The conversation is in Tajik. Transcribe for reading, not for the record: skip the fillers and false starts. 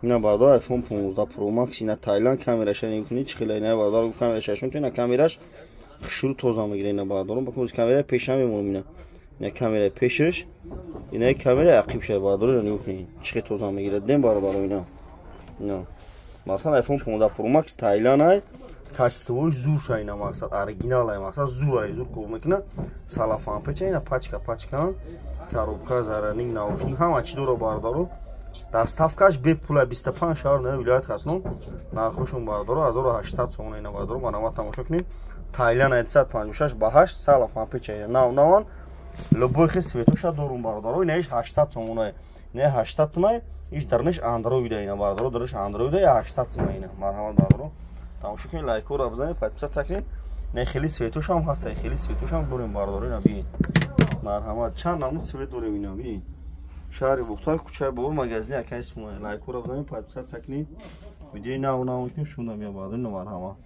Ина, бародар, iPhone 15 Pro Max, ина Таиланд. Камераша нигоҳ кунед, чӣ хела. Ина, бародар, камераша шун, ина камераш хушрӯ тоза мегира. Ина, бародарон, бакун, камераи пеша мемонам. Ина камераи пешаш, ина камераи ақибша, бародарон, нигоҳ кунед, чӣ хел тоза мегирад. Дем, бародаро, ина масалан iPhone 15 Pro Max Таиланд ай, качествои зурша. Ина мақсад оригинал ай, мақсад зур ай, зур кор мекуна. Салафан печа, ина пачка пачкан, коробка, зарядник, наушник, ҳама чӣ дора, бародаро. Доставкаш бепула, 25 шаҳр на вилоят Хатлон. Нархошон, бародаро, 1800 сомона. Ина, бародаро, ба нават тамошо кунед. Тайланд 156 ба 8, салафан печа, ина нав наван, любой хел цветоша дорум, бародаро. Ина иш 800 сомона, ина 800 сомона. Иш дарниш андроида, ина, бародаро, дарниш андроида, 800 сомона. Ина марҳамат, бародаро, тамошо кунед, лайкҳоро бизанед, подписаться кунед. Ина хеле цветошам ҳаста, хеле цветошам дорем, бародаро. Ина бинед, марҳамат, чанд намуд цвет дорем. Ина бинед, шаҳри Бухтар, кӯчаи Бобур, магазини акай Исмоил. Лайкҳоро бизанед, подписаться кунед. Видеои нав нав мекунем, шумо мебаред. Марҳамат.